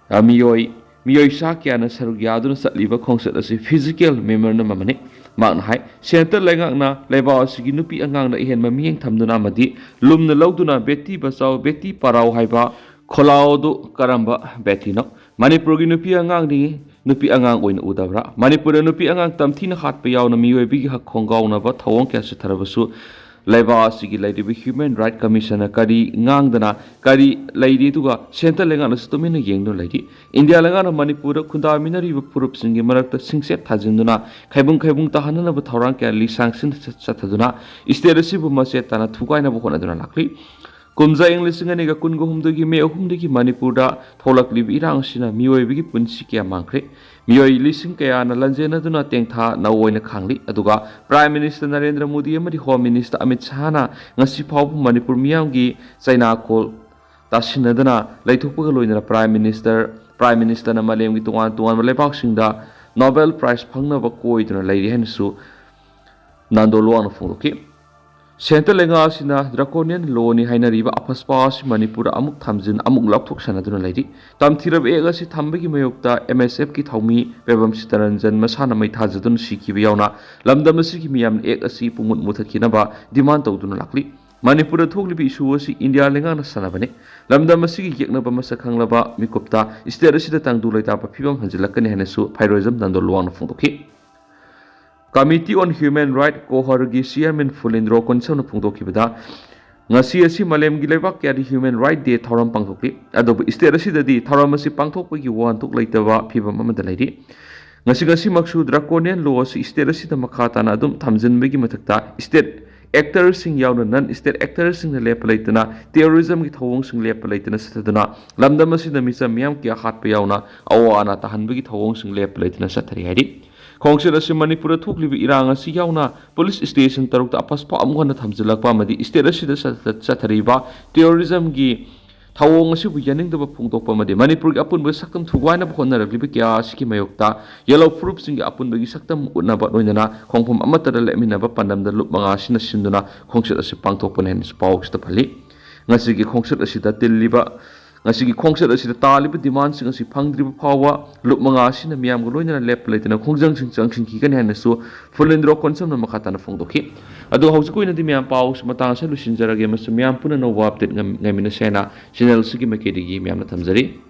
ꯑ, ꯃꯤꯑꯣꯏ ꯃꯤꯑꯣꯏ ꯆꯥ ꯀꯌꯥꯅ ꯁꯔꯨꯛ ꯌꯥꯗꯨꯅ ꯆꯠꯂꯤꯕ ꯈꯣꯡꯆꯠ ꯑꯁꯤ physical memorandum ꯑꯃꯅꯤ꯫ ꯃꯍꯥꯛꯅ ꯍꯥꯏ, ꯁꯦꯟꯇꯔ ꯂꯩꯉꯥꯛꯅ ꯂꯩꯕꯥꯛ ꯑꯁꯤꯒꯤ ꯅꯨꯄꯤ ꯑꯉꯥꯡꯗ ꯑꯍꯦꯟꯕ ꯃꯤꯠꯌꯦꯡ ꯊꯝꯗꯨꯅ ꯑꯃꯗꯤ ꯂꯨꯝꯅ ꯂꯧꯗꯨꯅ ꯕꯦꯇꯤ ꯕꯆꯥꯎ ꯕꯦꯇꯤ ꯄꯔꯥꯎ ꯍꯥꯏꯕ ꯈꯣꯜꯂꯥꯎ ꯑꯗꯨ ꯀꯔꯝꯕ ꯕꯦꯇꯤꯅꯣ? ꯃꯅꯤꯄꯨꯔꯒꯤ ꯅꯨꯄꯤ ꯑꯉꯥꯡꯗꯤ ꯅꯨꯄꯤ ꯑꯉꯥꯡ ꯑꯣꯏꯅ ꯎꯗꯕ꯭ꯔꯥ? ꯃꯅꯤꯄꯨꯔꯗ ꯅꯨꯄꯤ ꯑꯉꯥꯡ ꯇꯝꯊꯤꯅ ꯍꯥꯠꯄ ꯌꯥꯎꯅ ꯃꯤꯑꯣꯏꯕꯒꯤ ꯍꯛ ꯈꯣꯡꯒꯥꯎꯅꯕ ꯊꯧꯑꯣꯡ ꯀꯌꯥ ꯆꯠꯊꯔꯕꯁꯨ ꯂꯩꯕꯥꯛ ꯑꯁꯤꯒꯤ ꯂꯩꯔꯤꯕ Human Right Commission ꯀꯔꯤ ꯉꯥꯡꯗꯅ ꯀꯔꯤ ꯂꯩꯔꯤ? ꯑꯗꯨꯒ ꯁꯦꯟꯇꯔ ꯂꯩꯉꯥꯛꯅꯁꯨ ꯇꯨꯃꯤꯟꯅ ꯌꯦꯡꯗꯨꯅ ꯂꯩꯔꯤ꯫ ꯏꯟꯗꯤꯌꯥ ꯂꯩꯉꯥꯛꯅ ꯃꯅꯤꯄꯨꯔꯗ ꯈꯨꯟꯗꯥꯃꯤꯟꯅꯔꯤꯕ ꯐꯨꯔꯨꯞꯁꯤꯡꯒꯤ ꯃꯔꯛꯇ ꯁꯤꯡꯆꯠ ꯊꯥꯖꯤꯟꯗꯨꯅ ꯈꯥꯏꯕꯨꯡ ꯈꯥꯏꯕꯨꯡ ꯇꯥꯍꯟꯅꯅꯕ ꯊꯧꯔꯥꯡ ꯀꯌꯥ ꯂꯤꯁꯥꯡꯁꯤꯟ ꯆꯠꯊꯗꯨꯅ state ꯑꯁꯤꯕꯨ ꯃꯆꯦꯠ ꯇꯥꯅ ꯊꯨꯒꯥꯏꯅꯕ ꯍꯣꯠꯅꯗꯨꯅ ꯂꯥꯛꯂꯤ꯫ ꯀꯨꯝꯖꯥ ꯏꯪ ꯂꯤꯁꯤꯡ ꯑꯅꯤꯒ ꯀꯨꯟꯒ ꯍꯨꯝꯗꯣꯏꯒꯤ ꯃꯦ ꯑꯍꯨꯝꯗꯒꯤ ꯃꯅꯤꯄꯨꯔꯗ ꯊꯣꯛꯂꯛꯂꯤꯕ ꯏꯔꯥꯡ ꯑꯁꯤꯅ ꯃꯤꯑꯣꯏꯕꯒꯤ ꯄꯨꯟꯁꯤ ꯀꯌꯥ ꯃꯥꯡꯈ꯭ꯔꯦ꯫ ꯃꯤꯑꯣꯏ ꯂꯤꯁꯤꯡ ꯀꯌꯥꯅ ꯂꯟꯖꯦꯟꯅꯗꯨꯅ ꯇꯦꯡꯊꯥ ꯅꯧ ꯑꯣꯏꯅ ꯈꯥꯡꯂꯤ꯫ ꯑꯗꯨꯒ Prime Minister ꯅꯔꯦꯟꯗ꯭ꯔ ꯃꯣꯗꯤ ꯑꯃꯗꯤ Home Minister ꯑꯃꯤꯠ ꯁꯍꯥꯅ ꯉꯁꯤ ꯐꯥꯎꯕ ꯃꯅꯤꯄꯨꯔ ꯃꯤꯌꯥꯝꯒꯤ ꯆꯩꯅꯥꯈꯣꯜ ꯇꯥꯁꯤꯟꯅꯗꯅ ꯂꯩꯊꯣꯛꯄꯒ ꯂꯣꯏꯅꯅ Prime Minister, Prime Ministerꯅ ꯃꯥꯂꯦꯝꯒꯤ ꯇꯣꯉꯥꯟ ꯇꯣꯉꯥꯟꯕ ꯂꯩꯕꯥꯛꯁꯤꯡꯗ Nobel Prize ꯐꯪꯅꯕ ꯀꯣꯏꯗꯨꯅ ꯂꯩꯔꯤ ꯍꯥꯏꯅꯁꯨ ꯅꯥꯟꯗꯣ ꯂꯨꯋꯥꯡꯅ ꯐꯣꯡꯗꯣꯛꯈꯤ꯫ ꯁꯦꯟꯇꯔ ꯂꯩꯉꯥꯛ ꯑꯁꯤꯅ draconian lawꯅꯤ ꯍꯥꯏꯅꯔꯤꯕ ꯑꯐꯁꯄꯥ ꯑꯁꯤ ꯃꯅꯤꯄꯨꯔꯗ ꯑꯃꯨꯛ ꯊꯝꯖꯤꯟ, ꯑꯃꯨꯛ ꯂꯧꯊꯣꯛꯁꯟꯅꯗꯨꯅ ꯂꯩꯔꯤ꯫ ꯇꯝꯊꯤꯔꯕ act ꯑꯁꯤ ꯊꯝꯕꯒꯤ ꯃꯥꯌꯣꯛꯇ MSFꯀꯤ ꯊꯧꯃꯤ ꯄꯦꯕꯝ ꯁꯤꯇꯔꯟꯖꯟ ꯃꯁꯥꯅ ꯃꯩ ꯊꯥꯖꯗꯨꯅ ꯁꯤꯈꯤꯕ ꯌꯥꯎꯅ ꯂꯝꯗꯝ ꯑꯁꯤꯒꯤ ꯃꯤꯌꯥꯝꯅ act ꯑꯁꯤ ꯄꯨꯡꯃꯨꯠ ꯃꯨꯊꯠꯈꯤꯅꯕ demand ꯇꯧꯗꯨꯅ ꯂꯥꯛꯂꯤ꯫ ꯃꯅꯤꯄꯨꯔꯗ ꯊꯣꯛꯂꯤꯕ issue ꯑꯁꯤ ꯏꯟꯗꯤꯌꯥ ꯂꯩꯉꯥꯛꯅ ꯁꯥꯟꯅꯕꯅꯤ꯫ ꯂꯝꯗꯝ ꯑꯁꯤꯒꯤ ꯌꯦꯛꯅꯕ ꯃꯁꯛ ꯈꯪꯂꯕ ꯃꯤꯀꯨꯞꯇ state ꯑꯁꯤꯗ ꯇꯪꯗꯨ ꯂꯩꯇꯥꯕ ꯐꯤꯕꯝ ꯍꯟꯖꯤꯜꯂꯛꯀꯅꯤ ꯍꯥꯏꯅꯁꯨ ꯐꯥꯏꯔꯣꯏꯖꯝ ꯅꯥꯟꯗꯣ ꯂꯨꯋꯥꯡꯅ ꯐꯣꯡꯗꯣꯛꯈꯤ꯫ Committee on Human Right, COHRꯒꯤ chairman ꯐꯨꯂꯦꯟꯗ꯭ꯔꯣ ꯀꯣꯟꯁꯝꯅ ꯐꯣꯡꯗꯣꯛꯈꯤꯕꯗ, ꯉꯁꯤ ꯑꯁꯤ ꯃꯥꯂꯦꯝꯒꯤ ꯂꯩꯕꯥꯛ ꯀꯌꯥꯗ Human Right Day ꯊꯧꯔꯝ ꯄꯥꯡꯊꯣꯛꯂꯤ꯫ ꯑꯗꯨꯕꯨ state ꯑꯁꯤꯗꯗꯤ ꯊꯧꯔꯝ ꯑꯁꯤ ꯄꯥꯡꯊꯣꯛꯄꯒꯤ ꯋꯥꯍꯟꯊꯣꯛ ꯂꯩꯇꯕ ꯐꯤꯕꯝ ꯑꯃꯗ ꯂꯩꯔꯤ꯫ ꯉꯁꯤ, ꯉꯁꯤꯃꯛꯁꯨ draconian law ꯑꯁꯤ state ꯑꯁꯤꯗ ꯃꯈꯥ ꯇꯥꯅ ꯑꯗꯨꯝ ꯊꯝꯖꯤꯟꯕꯒꯤ ꯃꯊꯛꯇ, state actorꯁꯤꯡ ꯌꯥꯎꯅ non state actorꯁꯤꯡꯅ ꯂꯦꯞꯄ ꯂꯩꯇꯅ terrorismꯒꯤ ꯊꯧꯑꯣꯡꯁꯤꯡ ꯂꯦꯞꯄ ꯂꯩꯇꯅ ꯆꯠꯊꯗꯨꯅ ꯂꯝꯗꯝ ꯑꯁꯤꯗ ꯃꯤꯆꯝ ꯃꯤꯌꯥꯝ ꯀꯌꯥ ꯍꯥꯠꯄ ꯌꯥꯎꯅ ꯑꯋꯥ ꯑꯅꯥ ꯇꯥꯍꯟꯕꯒꯤ ꯊꯧꯑꯣꯡꯁꯤꯡ ꯂꯦꯞꯄ ꯂꯩꯇꯅ ꯆꯠꯊꯔꯤ ꯍꯥꯏꯔꯤ꯫ ꯈꯣꯡꯆꯠ ꯑꯁꯤ ꯃꯅꯤꯄꯨꯔꯗ ꯊꯣꯛꯂꯤꯕ ꯏꯔꯥꯡ ꯑꯁꯤ ꯌꯥꯎꯅ police station ꯇꯔꯨꯛꯇ ꯑꯐꯁꯄꯥ ꯑꯃꯨꯛ ꯍꯟꯅ ꯊꯝꯖꯤꯜꯂꯛꯄ ꯑꯃꯗꯤ state ꯑꯁꯤꯗ ꯆꯠ-, ꯆꯠꯊꯔꯤꯕ terrorismꯒꯤ ꯊꯧꯑꯣꯡ ꯑꯁꯤꯕꯨ ꯌꯥꯅꯤꯡꯗꯕ ꯐꯣꯡꯗꯣꯛꯄ ꯑꯃꯗꯤ ꯃꯅꯤꯄꯨꯔꯒꯤ ꯑꯄꯨꯟꯕ ꯁꯛꯇꯝ ꯊꯨꯒꯥꯏꯅꯕ ꯍꯣꯠꯅꯔꯛꯂꯤꯕ ꯀꯌꯥ ꯑꯁꯤꯒꯤ ꯃꯥꯌꯣꯛꯇ ꯌꯦꯜꯂꯧ ꯐꯨꯔꯨꯞꯁꯤꯡꯒꯤ ꯑꯄꯨꯟꯕꯒꯤ ꯁꯛꯇꯝ ꯎꯠꯅꯕ ꯂꯣꯏꯅꯅ ꯈꯣꯡꯐꯝ ꯑꯃꯠꯇꯗ ꯂꯦꯞꯃꯤꯟꯅꯕ ꯄꯥꯟꯗꯝꯗ ꯂꯨꯞ ꯃꯉꯥ ꯑꯁꯤꯅ ꯁꯤꯟꯗꯨꯅ ꯈꯣꯡꯆꯠ ꯑꯁꯤ ꯄꯥꯡꯊꯣꯛꯄꯅꯤ ꯍꯥꯏꯅꯁꯨ ꯄꯥꯎ ꯑꯁꯤꯗ ꯄꯜꯂꯤ꯫ ꯉꯁꯤꯒꯤ ꯈꯣꯡꯆꯠ ꯑꯁꯤꯗ ꯇꯤꯜꯂꯤꯕ ꯉꯁꯤꯒꯤ ꯈꯣꯡꯆꯠ ꯑꯁꯤꯗ ꯇꯥꯜꯂꯤꯕ ꯗꯤꯃꯥꯟꯁꯤꯡ ꯑꯁꯤ ꯐꯪꯗ꯭ꯔꯤꯕ ꯐꯥꯎꯕ ꯂꯨꯞ ꯃꯉꯥ ꯑꯁꯤꯅ ꯃꯤꯌꯥꯝꯒ ꯂꯣꯏꯅꯅ ꯂꯦꯞꯄ ꯂꯩꯇꯅ ꯈꯣꯡꯖꯪꯁꯤꯡ ꯆꯪꯁꯤꯟꯈꯤꯒꯅꯤ ꯍꯥꯏꯅꯁꯨ ꯐꯨꯂꯦꯟꯗ꯭ꯔꯣ ꯀꯣꯟꯁꯝꯅ ꯃꯈꯥ ꯇꯥꯅ ꯐꯣꯡꯗꯣꯛꯈꯤ꯫ ꯑꯗꯨꯒ ꯍꯧꯖꯤꯛꯀꯤ ꯑꯣꯏꯅꯗꯤ ꯃꯌꯥꯝ ꯄꯥꯎ ꯃꯇꯥꯡ ꯑꯁꯤꯗ ꯂꯣꯏꯁꯤꯟꯖꯔꯒꯦ ꯑꯃꯁꯨꯡ ꯃꯌꯥꯝ ꯄꯨꯟꯅ ꯑꯅꯧꯕ ꯑꯞꯗꯦꯠ ꯉꯥꯏꯃꯤꯟꯅꯁꯦ ꯍꯥꯏꯅ ꯆꯦꯅꯦꯜ ꯑꯁꯤꯒꯤ ꯃꯥꯏꯀꯩꯗꯒꯤ ꯃꯌꯥꯝꯅ ꯊꯝꯖꯔꯤ꯫